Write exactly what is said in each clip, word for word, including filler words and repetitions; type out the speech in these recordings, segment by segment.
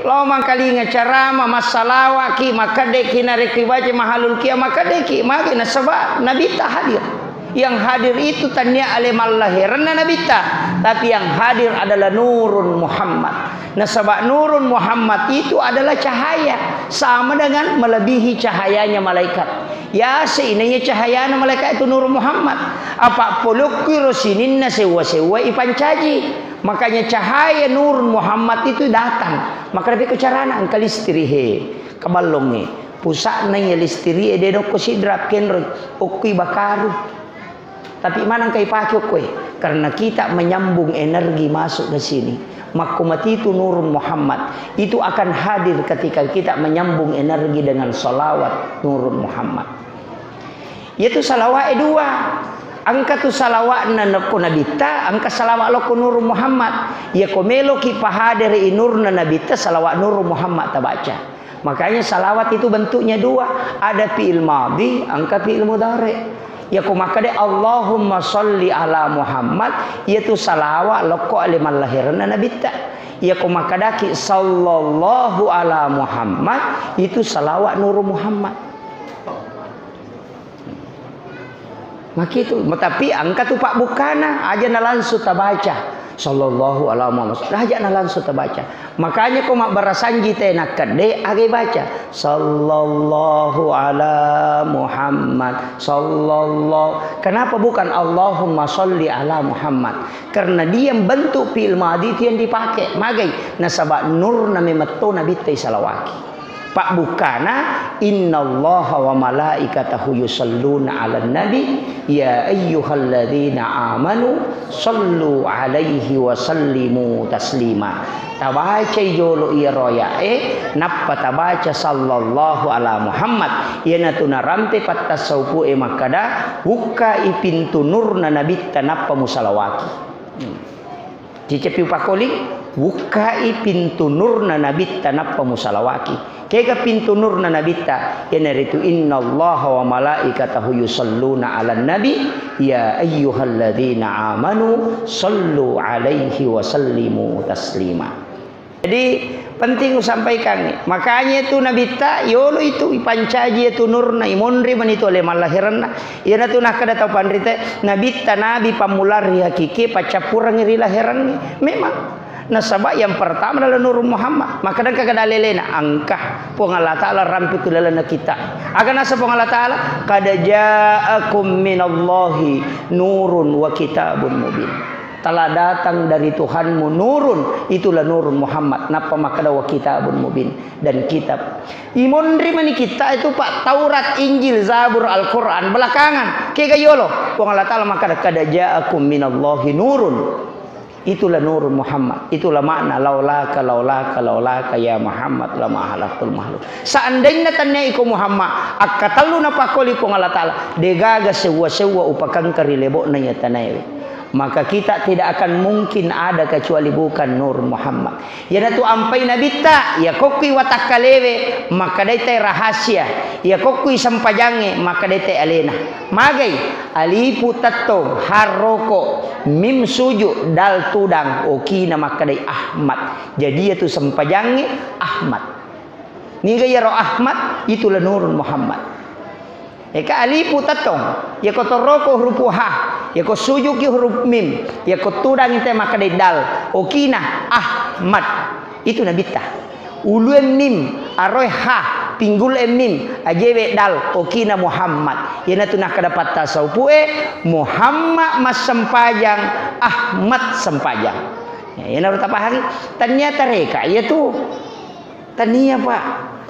Lao mangkalinga carama, massalawaki, makkedeki narekko ibaca mahalul kia, makkedeki magi nasaba Nabitta hadir. Yang hadir itu tania ale mallaherenna Nabitta, tapi yang hadir adalah Nurun Muhammad. Nasaba Nurun Muhammad itu adalah cahaya, sama dengan melebihi cahayanya malaikat. Yase inaiya cahayana malaikat itu Nurun Muhammad. Apa polokki ro sininna sewwa-sewwa ipancaji. Makanya cahaya Nurun Muhammad itu datang. Maka napi ko carana engka listrik he, kaballongnge. Pusa'na iya listrik e de nokko sidrap kenroi. Okkui bakaru. Tapi maneng kai pake okkoe. Karena kita menyambung energi masuk ke sini. Makko matitu Nurun Muhammad. Itu akan hadir ketika kita menyambung energi dengan salawat Nurun Muhammad. Iyatu salawa'e dua. Engka tu salawa'na nokko Nabitta, engka salawa' lokko Nurun Muhammad. Iyako meloki pahadere i nurna Nabitta, salawa' Nurun Muhammad tabaca. Makanya salawat itu bentuknya dua, ada fi'il madhi, engka fi'il mudhari. Iyako makkeda Allahumma sholli ala Muhammad, iyatu salawa' lokko ale mallaherenna Nabitta. Iyako makkedaki sallallahu ala Muhammad, itu salawa' Nurun Muhammad. Makitu, tapi engka tu pabbukkana, aja na langsung tabaca. Sallallahu ala Muhammad. Aja na langsung tabaca. Makanya ko mabbarasanji te nakkedde, aga baca. Sallallahu ala Muhammad. Sallallahu. Kenapa bukan Allahumma sholli ala Muhammad? Karena dia bentuk fi'il madhi itu yang dipakai. Magai, nasaba nurna memetto Nabitta isalawaki. Pabbukkana, innallaha wa malaikatahu yusalluna 'alan nabi, ya ayyuhalladzina amanu sallu 'alaihi wa sallimu taslima. Tabacai jolo iyaro aya'e, nappa tabaca sallallahu ala Muhammad. Iyanatu narampe pattassaupu'e makkada, bukkai pintu nurna Nabitta nappa musalawaki. Hmm. Ciccipi upakoli, bukkai pintu nurna Nabitta nappa musalawaki. Kega pintu nurna Nabitta? Iyanaritu innallaha wa malaikatahu yusalluna 'alan nabi, ya ayyuhalladzina amanu sallu 'alaihi wa sallimu taslima. Jadi, penting usampaikan. Makanya itu Nabitta, yolo itu ipancaji itu nurna, imonri mani tu ale mallahiranna. Iyanatu nakkeda tau panrita, Nabitta nabi pammulang ri hakiki, paccappurengngi ri lahirangngi. Memang. Nasaba yang pertama adalah Nurul Muhammad. Maka engka kada lelena, engka Puang Allah Ta'ala rampe ku lalana kita. Aga nasa Puang Allah Ta'ala, qad ja'akum minallahi nurun wa kitabun mubin. Telah datang dari Tuhanmu nurun, itulah Nurul Muhammad. Nappa makkeda wa kitabun mubin, dan kitab. Imonri mani kita itu, Pak, Taurat, Injil, Zabur, Al-Quran. Belakangan, kega yolo. Puang Allah Ta'ala makkeda, qad ja'akum minallahi nurun. Itulah Nurul Muhammad. Itulah makna laulaka, laulaka, laulaka ya Muhammad lama halaktul makhluk. Seandainya tania iko Muhammad, akkatellu napakoli Puang Allah Ta'ala, degaga sewwa-sewwa upakengka ri lebo'na iya tanaewe. Maka kita tidak akan mungkin ada kecuali bukan Nur Muhammad. Iyanatu ampai Nabitta, iya kokkui watakkalewe, makkedai tai rahasia. Iya kokkui sempajangnge, makkedai tai alena. Magai, alipu tettong, harroko, mim suju, dal tudang, okina makkedai Ahmad. Jadi iyatu sempajangnge Ahmad. Niga iyaro Ahmad, itulah Nurul Muhammad. Eka alipu tettong, yako toroko hurupu ha, yako sujuki huruf mim, yako tudang te makkedai dal, okina Ahmad. Itu Nabitta. Ulue mim, aroe ha, pinggul e mim, ajewe dal, okina Muhammad. Iyanatu nakkeda pattasaupue, Muhammad massempajang, Ahmad sempajang. Ya, iyanaro tapahangi. Tania tareka, iyatu. Tania, Pak.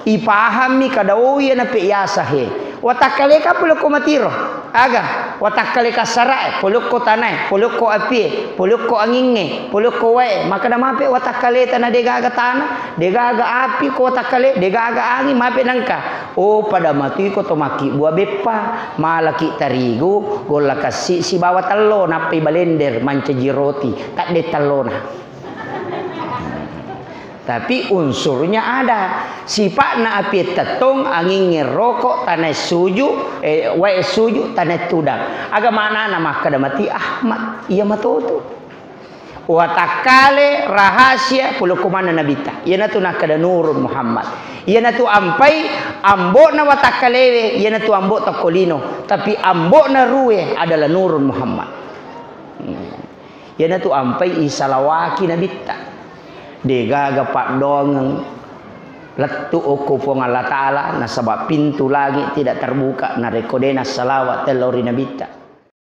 Ipahammi kada, oh, iya nape yasa he. Watakkaleka polokko matiro. Aga, watakkaleka sarae, polokko tanae, polokko apie, polokko angingnge, polokko wae. Makkeda mape watakkaleta na degaga tana, degaga api ko watakkale, degaga angin, mape nangka. Oh, pada matuiko to makkibbua beppa, malaki tarigu, golla kassi sibawa tello, nappai balender mancaji roti, tadde tellona. Tapi unsurnya ada. Sipa'na api tettong, angingnge roko, tanae suju, eh, wae suju, tanae tudang. Aga maknana makkeda mati Ahmad? Iya matoto. Watakkale rahasia polokko manna Nabitta. Iyanatu nakkeda Nurun Muhammad. Iyanatu ampai ambo'na watakkalewe, iyanatu ambo tokko lino. Tapi ambo'na ruwe adalah Nurun Muhammad. Hmm. Iyanatu ampai isalawaki nabitta. Degaga paddoangeng lettu okko Puang Allah Ta'ala, nasaba pintu langit tidak terbuka narekko de nassalawat tello ri nabitta.